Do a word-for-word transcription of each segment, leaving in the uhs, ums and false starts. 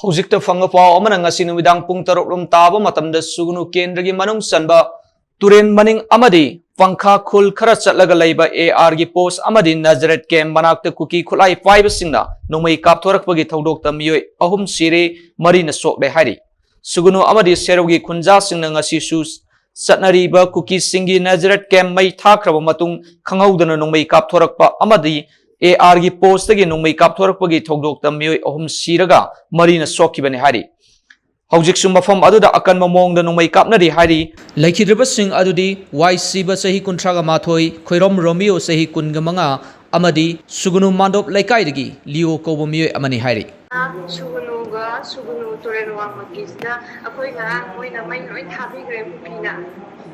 ꯍꯧꯖꯤꯛꯇ ꯐꯪꯕ ꯄꯥꯎ ꯑꯃꯅ ꯉꯁꯤ ꯅꯨꯃꯤꯗꯥꯡ ꯄꯨꯡ ꯇꯔꯨꯛ ꯂꯣꯝ ꯇꯥꯕ ꯃꯇꯝꯗ ꯁꯨꯒꯅꯨ ꯀꯦꯟꯗ꯭ꯔꯒꯤ ꯃꯅꯨꯡ ꯆꯟꯕ ꯇꯨꯔꯦꯟ ꯃꯅꯤꯡ ꯑꯃꯗꯤ ꯄꯪꯈꯥ ꯈꯨꯜ ꯈꯔ ꯆꯠꯂꯒ ꯂꯩꯕ ARꯒꯤ ꯄꯣꯁ ꯑꯃꯗꯤ ꯅꯖꯔꯦꯠ ꯀꯦꯝ ꯃꯅꯥꯛꯇ ꯀꯨꯀꯤ ꯈꯨꯠꯂꯥꯏ ꯄꯥꯏꯕꯁꯤꯡꯅ ꯅꯣꯡꯃꯩ ꯀꯥꯞꯊꯣꯔꯛꯄꯒꯤ ꯊꯧꯗꯣꯛꯇ ꯃꯤꯑꯣꯏ ꯑꯍꯨꯝ ꯁꯤꯔꯦ, ꯃꯔꯤꯅ ꯁꯣꯛꯂꯦ ꯍꯥꯏꯔꯤ꯫ ꯁꯨꯒꯅꯨ ꯑꯃꯗꯤ ꯁꯦꯔꯧꯒꯤ ꯈꯨꯟꯖꯥꯁꯤꯡꯅ ꯉꯁꯤꯁꯨ ꯆꯠꯅꯔꯤꯕ ꯀꯨꯀꯤꯁꯤꯡꯒꯤ ꯅꯖꯔꯦꯠ ꯀꯦꯝ ꯃꯩ ꯊꯥꯈ꯭ꯔꯕ ꯃꯇꯨꯡ ꯈꯪꯍꯧꯗꯅ ꯅꯣꯡꯃꯩ ꯀꯥꯞꯊꯣꯔꯛꯄ ꯑꯃꯗꯤ ARꯒꯤ ꯄꯣꯁꯇꯒꯤ ꯅꯣꯡꯃꯩ ꯀꯥꯞꯊꯣꯔꯛꯄꯒꯤ ꯊꯧꯗꯣꯛꯇ ꯃꯤꯑꯣꯏ ꯑꯍꯨꯝ ꯁꯤꯔꯒ ꯃꯔꯤꯅ ꯁꯣꯛꯈꯤꯕꯅꯤ ꯍꯥꯏꯔꯤ꯫ ꯍꯧꯖꯤꯛꯁꯨ ꯃꯐꯝ ꯑꯗꯨꯗ ꯑꯀꯟꯕ ꯃꯑꯣꯡꯗ ꯅꯣꯡꯃꯩ ꯀꯥꯞꯅꯔꯤ ꯍꯥꯏꯔꯤ꯫ ꯂꯩꯈꯤꯗ꯭ꯔꯕꯁꯤꯡ ꯑꯗꯨꯗꯤ ꯋꯥꯏ ꯁꯤꯕ ꯆꯍꯤ ꯀꯨꯟꯊ꯭ꯔꯥꯒ ꯃꯥꯊꯣꯏ, ꯈꯣꯏꯔꯣꯝ ꯔꯣꯃꯤꯌꯣ ꯆꯍꯤ ꯀꯨꯟꯒ ꯃꯉꯥ ꯑꯃꯗꯤ ꯁꯨꯒꯅꯨ ꯃꯥꯟꯗꯣꯞ ꯂꯩꯀꯥꯏꯗꯒꯤ ꯂꯤꯌꯣ ꯀꯧꯕ ꯃꯤꯑꯣꯏ ꯑꯃꯅꯤ ꯍꯥꯏꯔꯤ꯫ ꯁꯨꯒꯅꯨꯒ ꯁꯨꯒꯅꯨ ꯇꯨꯔꯦꯜ ꯋꯥꯡꯃꯒꯤꯁꯤꯗ ꯑꯩꯈꯣꯏ ꯉꯔꯥꯡ ꯃꯣꯏꯅ ꯃꯩ ꯂꯣꯏ ꯊꯥꯕꯤꯈ꯭ꯔꯦ ꯀꯨꯀꯤꯅ꯫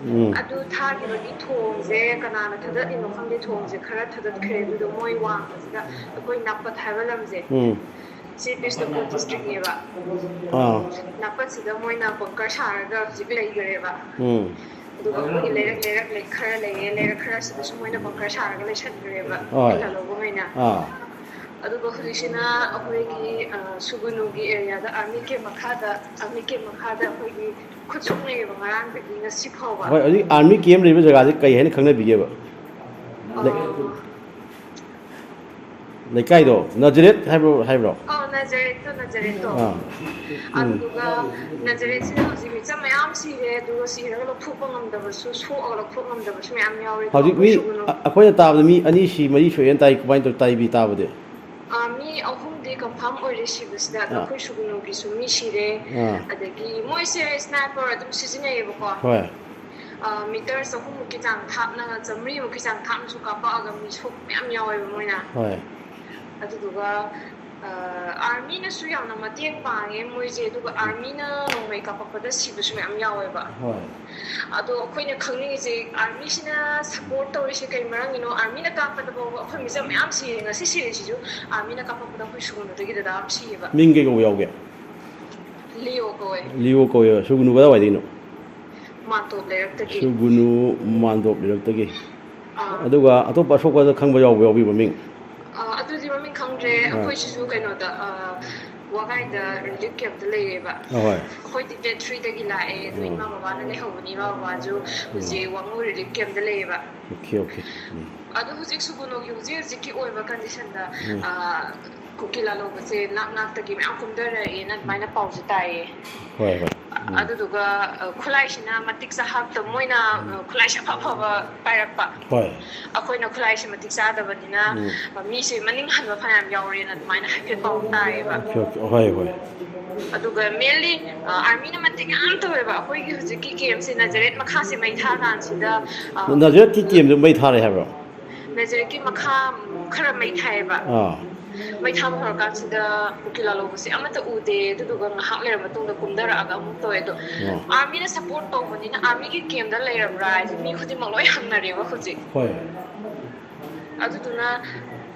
ꯎꯝ꯫ ꯑꯗꯨ ꯊꯥꯈꯤꯕꯒꯤ ꯊꯣꯡꯁꯦ ꯀꯅꯥꯅ ꯊꯥꯗꯠꯂꯤꯅꯣ ꯈꯪꯗꯦ, ꯊꯣꯡꯁꯦ ꯈꯔ ꯊꯥꯗꯠꯈ꯭ꯔꯦ꯫ ꯑꯗꯨꯗꯣ ꯃꯣꯏ ꯋꯥꯡꯃꯁꯤꯗ ꯑꯩꯈꯣꯏ ꯅꯥꯄꯠ ꯍꯥꯏꯕ ꯂꯝꯁꯦ, ꯎꯝ꯫ ꯁꯤ ꯕꯤꯁꯅꯨꯄꯨꯔ ꯗꯤꯁꯇ꯭ꯔꯤꯛꯅꯦꯕ꯫ ꯑꯥ꯫ ꯅꯥꯄꯠꯁꯤꯗ ꯃꯣꯏꯅ ꯕꯪꯀꯔ ꯁꯥꯔꯒ ꯍꯧꯖꯤꯛ ꯂꯩꯈ꯭ꯔꯦꯕ꯫ ꯎꯝ꯫ ꯑꯗꯨꯒ ꯑꯩꯈꯣꯏꯒꯤ ꯂꯩꯔꯛ, ꯂꯩꯔꯛ ꯂꯩ-, ꯈꯔ ꯂꯩꯌꯦ, ꯂꯩꯔꯛ ꯈꯔꯁꯤꯗꯁꯨ ꯃꯣꯏꯅ ꯕꯪꯀꯔ ꯁꯥꯔꯒ ꯂꯩꯁꯟꯈ꯭ꯔꯦꯕ, ꯍꯣꯏ꯫ ꯂꯥꯂꯣꯡꯕꯝ ꯍꯣꯏꯅ꯫ ꯑꯥ꯫ ꯑꯗꯨꯒ ꯍꯧꯖꯤꯛꯁꯤꯅ ꯑꯩꯈꯣꯏꯒꯤ, ꯑ, ꯁꯨꯒꯨꯅꯨꯒꯤ ꯑꯦꯔꯤꯌꯥꯗ ꯑꯥꯔꯃꯤ ꯀꯦꯝ ꯃꯈꯥꯗ, ꯑꯥꯔꯃꯤ ꯀꯦꯝ ꯃꯈꯥꯗ ꯑꯩꯈꯣꯏꯒꯤ ꯈꯨꯠ ꯁꯣꯛꯅꯩꯌꯦꯕ ꯉꯔꯥꯡꯗꯒꯤ ꯉꯁꯤ ꯐꯥꯎꯕ꯫ ꯍꯣꯏ, ꯍꯧꯖꯤꯛ ꯑꯥꯔꯃꯤ ꯀꯦꯝ ꯂꯩꯕ ꯖꯒꯥꯁꯦ ꯀꯩ ꯍꯥꯏꯅ ꯈꯪꯅꯕꯤꯒꯦꯕ? ꯂꯩ-, ꯑ, ꯂꯩꯀꯥꯏꯗꯣ ꯅꯖꯔꯦꯠ ꯍꯥꯏꯕ꯭ꯔꯣ, ꯍꯥꯏꯕ꯭ꯔꯣ? ꯑꯧ, ꯅꯖꯔꯦꯠꯇꯣ, ꯅꯖꯔꯦꯠꯇꯣ꯫ ꯑꯥ꯫ ꯎꯝ꯫ ꯑꯗꯨꯗꯨꯒ ꯅꯖꯔꯦꯠꯁꯤꯗ ꯍꯧꯖꯤꯛ ꯃꯤꯆꯝ ꯃꯌꯥꯝ ꯁꯤꯔꯦ, ꯑꯗꯨꯒ ꯁꯤꯔꯒ ꯂꯧꯊꯣꯛꯄ ꯉꯝꯗꯕꯁꯨ, ꯁꯣꯛꯑꯒ ꯂꯧꯊꯣꯛ ꯉꯝꯗꯕꯁꯨ ꯃꯌꯥꯝ ꯌꯥꯎꯔꯦ꯫ ꯍꯧꯖꯤꯛ ꯃꯤ, ꯑꯩꯈꯣꯏ ꯁꯨꯒꯨꯅꯨ꯫ ꯑ-, ꯑꯩꯈꯣꯏꯅ ꯇꯥꯕꯗ ꯃꯤ ꯑꯅꯤ ꯁꯤ, ꯃꯔꯤ ꯁꯣꯛꯑꯦꯅ ꯇꯥꯏ, ꯀꯃꯥꯏꯅ ꯇꯧ-, ꯇꯥꯏꯕꯤ ꯇꯥꯕꯗꯤ? ꯑꯥ, ꯃꯤ ꯑꯍꯨꯝꯗꯤ ꯀꯟꯐꯥꯔꯝ ꯑꯣꯏꯔꯦ ꯁꯤꯕꯁꯤꯗ, ꯑꯗꯣ ꯑꯥ꯫ ꯑꯩꯈꯣꯏ ꯁꯨꯒꯨꯅꯨꯒꯤꯁꯨ ꯃꯤ ꯁꯤꯔꯦ꯫ ꯑꯥ꯫ ꯑꯗꯒꯤ ꯃꯣꯏꯁꯦ ꯁ꯭ꯅꯥꯏꯄꯔ ꯑꯗꯨꯝ ꯁꯤꯖꯤꯟꯅꯩꯌꯦꯕꯀꯣ꯫ ꯍꯣꯏ꯫ ꯑ, ꯃꯤꯇꯔ ꯆꯍꯨꯝꯃꯨꯛꯀꯤ ꯆꯥꯡ ꯊꯥꯞꯅ, ꯆꯥꯃꯔꯤꯃꯨꯛꯀꯤ ꯆꯥꯡ ꯊꯥꯞꯅꯁꯨ ꯀꯥꯞꯄꯛꯑꯒ ꯃꯤ ꯁꯣꯛꯄ ꯃꯌꯥꯝ ꯌꯥꯎꯋꯦꯕ ꯃꯣꯏꯅ꯫ ꯍꯣꯏ꯫ ꯑꯗꯨꯗꯨꯒ, ꯑ, ꯑꯥꯔꯃꯤꯅꯁꯨ ꯌꯥꯝꯅ ꯃꯇꯦꯡ ꯄꯥꯡꯉꯦ ꯃꯣꯏꯁꯦ, ꯑꯗꯨꯒ ꯑꯥꯔꯃꯤꯅ ꯅꯣꯡꯃꯩ ꯀꯥꯞꯄꯛꯄꯗ ꯁꯤꯕꯁꯨ ꯃꯌꯥꯝ ꯌꯥꯎꯋꯦꯕ꯫ ꯍꯣꯏ꯫ ꯑꯗꯣ ꯑꯩꯈꯣꯏꯅ ꯈꯪꯅꯤꯡꯉꯤꯁꯦ, ꯑꯥꯔꯃꯤꯁꯤꯅ ꯁꯄꯣꯔꯠ ꯇꯧꯔꯤꯁꯦ ꯀꯩ ꯃꯔꯝꯒꯤꯅꯣ? ꯑꯥꯔꯃꯤꯅ ꯀꯥꯞꯄꯗ ꯐꯥꯎꯕ ꯑꯩꯈꯣꯏ ꯃꯤꯆꯝ ꯃꯌꯥꯝ ꯁꯤꯔꯦ, ꯉꯁꯤ ꯁꯤꯔꯤꯁꯤꯁꯨ ꯑꯥꯔꯃꯤꯅ ꯀꯥꯞꯄꯛꯄꯗ ꯑꯩꯈꯣꯏ ꯁꯨꯒꯨꯅꯨꯗꯒꯤ ꯗꯗꯥ ꯑꯃ ꯁꯤꯌꯦꯕ꯫ ꯃꯤꯡ ꯀꯩ ꯀꯧꯕ ꯌꯥꯎꯒꯦ? ꯂꯤꯌꯣ ꯀꯧꯋꯦ꯫ ꯂꯤꯌꯣ ꯀꯧꯋꯦꯕ꯫ ꯁꯨꯒꯨꯅꯨ ꯀꯗꯥꯏꯋꯥꯏꯗꯒꯤꯅꯣ? ꯃꯥꯟꯇꯣꯞ ꯂꯩꯔꯛꯇꯒꯤ꯫ ꯁꯨꯒꯨꯅꯨ ꯃꯥꯟꯗꯣꯞ ꯂꯩꯔꯛꯇꯒꯤ꯫ ꯑꯥ꯫ ꯑꯗꯨꯒ ꯑꯇꯣꯞꯄ ꯑꯁꯣꯛꯄꯗ ꯈꯪꯕ ꯌꯥꯎꯕ ꯌꯥꯎꯕꯤ ꯃꯃꯤꯡ? ꯑꯥ, ꯑꯗꯨꯗꯤ ꯃꯃꯤꯡ ꯈꯪꯗ꯭ꯔꯦ꯫ ꯑꯥ꯫ ꯑꯩꯈꯣꯏꯁꯤꯁꯨ ꯀꯩꯅꯣꯗ, ꯑꯥ, ꯋꯥꯒꯥꯏꯗ ꯔꯤꯂꯤꯐ ꯀꯦꯝꯞꯇ ꯂꯩꯔꯦꯕ꯫ ꯑꯍꯣꯏ꯫ ꯑꯩꯈꯣꯏꯗꯤ ꯗꯦꯠ ꯊ꯭ꯔꯤꯗꯒꯤ ꯂꯥꯛꯑꯦ ꯑꯗꯣ ꯎꯝ꯫ ꯏꯃꯥ ꯕꯕꯥꯅ ꯂꯩꯍꯧꯕꯅꯤ꯫ ꯏꯃꯥ ꯕꯕꯥꯁꯨ ꯍꯧꯖꯤꯛ ꯋꯥꯉꯨ ꯔꯤꯂꯤꯐ ꯀꯦꯝꯞꯇ ꯂꯩꯌꯦꯕ꯫ Okay, okay. ꯎꯝ꯫ ꯑꯗꯣ ꯍꯧꯖꯤꯛ ꯁꯨꯒꯨꯅꯨꯒꯤ ꯍꯧꯖꯤꯛ ꯍꯧꯖꯤꯛꯀꯤ ꯑꯣꯏꯕ ꯀꯟꯗꯤꯁꯟꯗ ꯎꯝ꯫ ꯑ, ꯀꯨꯀꯤ ꯂꯥꯂꯣꯡꯕꯁꯦ ꯅꯥꯛ ꯅꯥꯛꯇꯒꯤ ꯃꯌꯥꯝ ꯀꯨꯝꯊꯔꯛꯑꯦꯅ ꯑꯗꯨꯃꯥꯏꯅ ꯄꯥꯎꯁꯦ ꯇꯥꯏꯌꯦ꯫ ꯍꯣꯏ, ꯍꯣꯏ꯫ ꯎꯝ꯫ ꯑꯗꯨꯗꯨꯒ, ꯑ, ꯈꯨꯠꯂꯥꯏꯁꯤꯅ ꯃꯇꯤꯛ ꯆꯥꯍꯛꯇ ꯃꯣꯏꯅ, ꯎꯝ꯫ ꯑ, ꯈꯨꯠꯂꯥꯏꯁꯦ ꯑꯐ ꯑꯐꯕ ꯄꯥꯏꯔꯛꯄ꯫ ꯍꯣꯏ꯫ ꯑꯩꯈꯣꯏꯅ ꯈꯨꯠꯂꯥꯏꯁꯦ ꯃꯇꯤꯛ ꯆꯥꯗꯕꯅꯤꯅ, ꯎꯝ꯫ ꯑ, ꯃꯤꯁꯦ ꯃꯅꯤꯡ ꯍꯟꯕ ꯐꯅꯌꯥꯝ ꯌꯥꯎꯔꯦꯅ ꯑꯗꯨꯃꯥꯏꯅ ꯍꯥꯏꯐꯦꯠ ꯄꯥꯎ ꯇꯥꯏꯌꯦꯕ꯫ Okay, okay. ꯍꯣꯏ, ꯍꯣꯏ꯫ ꯑꯗꯨꯒ mainly, ꯑ, ꯑꯥꯔꯃꯤꯅ ꯃꯇꯦꯡ ꯌꯥꯝ ꯇꯧꯋꯦꯕ꯫ ꯑꯩꯈꯣꯏꯒꯤ ꯍꯧꯖꯤꯛꯀꯤ ꯀꯦꯝꯁꯦ ꯅꯖꯔꯦꯠ ꯃꯈꯥꯁꯦ ꯃꯩ ꯊꯥ ꯀꯥꯟꯁꯤꯗ, ꯑ, ꯅꯖꯔꯦꯠꯀꯤ ꯀꯦꯝꯗꯨ ꯃꯩ ꯊꯥꯔꯦ ꯍꯥꯏꯕ꯭ꯔꯣ? ꯅꯖꯔꯦꯠꯀꯤ ꯃꯈꯥ ꯈꯔ ꯃꯩ ꯊꯥꯏꯌꯦꯕ꯫ ꯑꯥ꯫ ꯃꯩ ꯊꯥꯕ ꯍꯧꯔꯀꯥꯟꯁꯤꯗ ꯀꯨꯀꯤ ꯂꯥꯂꯣꯡꯕꯁꯦ ꯑꯃꯠꯇ ꯎꯗꯦ꯫ ꯑꯗꯨꯗꯨꯒ ꯉꯥꯏꯍꯥꯛ ꯂꯩꯔ ꯃꯇꯨꯡꯗ ꯀꯨꯝꯊꯔꯛꯑꯒ ꯑꯃꯨꯛ ꯇꯧꯋꯦ꯫ ꯑꯗꯣ ꯑꯥ꯫ ꯑꯥꯔꯃꯤꯅ ꯁꯞꯄꯣꯔꯠ ꯇꯧꯕꯅꯤꯅ ꯑꯥꯔꯃꯤꯒꯤ ꯀꯦꯝꯗ ꯂꯩꯔꯕ꯭ꯔꯥ ꯍꯥꯏꯁꯦ ꯃꯤ ꯈꯨꯗꯤꯡꯃꯛ ꯂꯣꯏ ꯍꯪꯅꯔꯦꯕ ꯍꯧꯖꯤꯛ꯫ ꯍꯣꯏ꯫ ꯑꯗꯨꯗꯨꯅ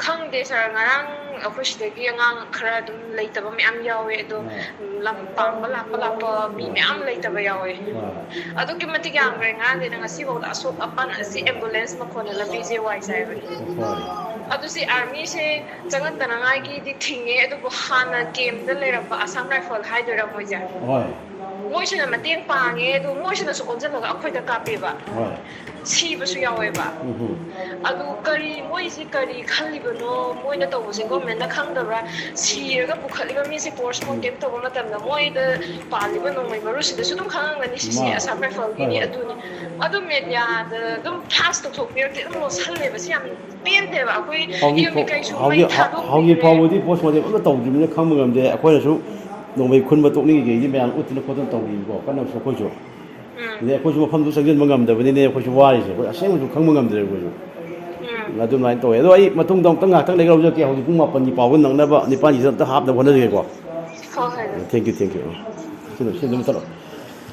ꯈꯪꯗꯦ ꯁꯥꯔ, ꯉꯔꯥꯡ ꯑꯩꯈꯣꯏ ꯁꯤꯗꯒꯤ ꯑꯉꯥꯡ ꯈꯔ ꯑꯗꯨꯝ ꯂꯩꯇꯕ ꯃꯌꯥꯝ ꯌꯥꯎꯋꯦ꯫ ꯑꯗꯣ, ꯑꯥ꯫ ꯎꯝ, ꯂꯝ ꯄꯥꯡꯕ ꯂꯥꯛꯄ ꯂꯥꯛꯄ ꯃꯤ ꯑꯥ꯫ ꯃꯌꯥꯝ ꯂꯩꯇꯕ ꯌꯥꯎꯋꯦ꯫ ꯑꯥ꯫ ꯑꯗꯨꯛꯀꯤ ꯃꯇꯤꯛ ꯌꯥꯝꯈ꯭ꯔꯦ꯫ ꯉꯔꯥꯡꯗꯩꯅ ꯉꯁꯤꯐꯥꯎꯗ ꯑꯁꯣꯛ ꯑꯄꯟ ꯑꯁꯤ ꯑꯦꯝꯕꯨꯂꯦꯟꯁ ꯃꯈꯣꯟꯅ ꯂꯝꯕꯤꯁꯦ ꯋꯥꯏ ꯆꯥꯏꯕ꯫ ꯍꯣꯏ꯫ ꯑꯗꯨ ꯁꯤ ꯑꯥꯔꯃꯤꯁꯦ ꯆꯪꯉꯛꯇꯅꯉꯥꯏꯒꯤꯗꯤ ꯊꯤꯡꯉꯦ, ꯑꯗꯨꯕꯨ ꯍꯥꯟꯅ ꯀꯦꯝꯗ ꯂꯩꯔꯝꯕ ꯑꯁꯥꯝ ꯔꯥꯏꯐꯜ ꯍꯥꯏꯗꯣꯏꯔꯥ ꯃꯣꯏꯁꯦ? ꯍꯣꯏ꯫ ꯃꯣꯏꯁꯤꯅ ꯃꯇꯦꯡ ꯄꯥꯡꯉꯦ, ꯑꯗꯨ ꯃꯣꯏꯁꯤꯅꯁꯨ ꯑꯣꯟꯁꯤꯜꯂꯒ ꯑꯩꯈꯣꯏꯗ ꯀꯥꯞꯄꯦꯕ꯫ ꯍꯣꯏ꯫ ꯁꯤꯕꯁꯨ ꯌꯥꯎꯋꯦꯕ꯫ ꯎꯝ꯫ ꯑꯗꯨ ꯀꯔꯤ, ꯃꯣꯏꯁꯤ ꯀꯔꯤ ꯈꯜꯂꯤꯕꯅꯣ, ꯃꯣꯏꯅ ꯇꯧꯕꯁꯦ ꯒꯣꯔꯃꯦꯟꯅ ꯈꯪꯗꯕ꯭ꯔꯥ? ꯁꯤꯔꯒ ꯄꯨꯈꯠꯂꯤꯕ ꯃꯤꯁꯦ ꯄꯣꯁꯃꯣꯔꯇꯦꯝ ꯇꯧꯕ ꯃꯇꯝꯗ ꯃꯣꯏꯗ ꯄꯥꯜꯂꯤꯕ ꯅꯣꯡꯃꯩ ꯃꯔꯨꯁꯤꯗꯁꯨ ꯑꯗꯨꯝ ꯈꯪꯉꯝꯒꯅꯤ, ꯁꯤꯁꯤ ꯃꯥ-, ꯑꯁꯥꯝ ꯔꯥꯏꯐꯜꯒꯤꯅꯤ, ꯍꯣꯏ, ꯍꯣꯏ꯫ ꯑꯗꯨꯅꯤ꯫ ꯑꯗꯨ ꯃꯦꯗꯤꯌꯥꯗ ꯑꯗꯨꯝ ꯐ꯭ꯂꯥꯁ ꯇꯧꯊꯣꯛꯄꯤꯔꯛꯇꯦ, ꯑꯗꯨꯝ ꯂꯣꯠꯁꯜꯂꯦꯕ꯫ ꯁꯤ ꯌꯥꯝ ꯄꯦꯟꯗꯦꯕ꯫ ꯑꯩꯈꯣꯏ ꯍꯧꯖꯤꯛ ꯌꯨꯝ ꯐꯥꯎ-, ꯀꯩꯁꯨ ꯃꯩ ꯍꯧꯖꯤꯛ ꯍ-, ꯍꯧꯖꯤꯛ ꯊꯥꯗꯣꯛꯄꯤꯔꯦ꯫ ꯐꯥꯎꯕꯗꯤ ꯄꯣꯁꯃꯣꯔꯇꯦꯝ ꯑꯝꯇ ꯇꯧꯗ꯭ꯔꯤꯕꯅꯤꯅ ꯈꯪꯕ ꯉꯝꯗꯦ꯫ ꯑꯩꯈꯣꯏꯅꯁꯨ ꯅꯣꯡꯃꯩ ꯈꯨꯟꯕ ꯇꯣꯛꯅꯤꯡꯉꯤ ꯀꯩꯒꯤ ꯃꯌꯥꯝ ꯎꯠꯇꯅ ꯈꯣꯠꯇꯅ ꯇꯧꯔꯤꯕꯀꯣ, ꯀꯟꯅꯁꯨ ꯑꯩꯈꯣꯏꯁꯨ꯫ ꯎꯝ꯫ ꯑꯗꯩ ꯑꯩꯈꯣꯏꯁꯨ ꯃꯐꯝꯗꯨ ꯆꯪꯁꯤꯟꯕ ꯉꯝꯗꯕꯅꯤꯅꯦ, ꯑꯩꯈꯣꯏꯁꯨ ꯋꯥꯔꯤꯁꯦ, ꯑꯩꯈꯣꯏ ꯑꯁꯦꯡꯕꯁꯨ ꯈꯪꯕ ꯉꯝꯗ꯭ꯔꯦ ꯑꯩꯈꯣꯏꯁꯨ꯫ ꯎꯝ꯫ ꯑꯗꯨꯃꯥꯏꯅ ꯇꯧꯋꯦ꯫ ꯑꯗꯣ ꯑꯩ ꯃꯇꯨꯡꯗ ꯑꯃꯨꯛꯇꯪ ꯉꯥꯏꯍꯥꯛꯇꯪ ꯂꯩꯔꯒ ꯍꯧꯖꯔꯛꯀꯦ꯫ ꯍꯧꯖꯤꯛ ꯄꯨꯡ ꯃꯥꯄꯟꯒꯤ ꯄꯥꯎꯒ ꯅꯪꯅꯕ ꯅꯤꯄꯥꯟꯒꯤꯁꯤꯗ ꯑꯝꯇ ꯍꯥꯞꯅꯕ ꯍꯣꯠꯅꯖꯒꯦꯀꯣ꯫ ꯍꯣꯏ, ꯍꯣꯏ꯫ Thank you, thank you꯫ ꯁꯤꯗ, ꯁꯤꯗ ꯑꯗꯨꯝ ꯆꯠꯂꯣ꯫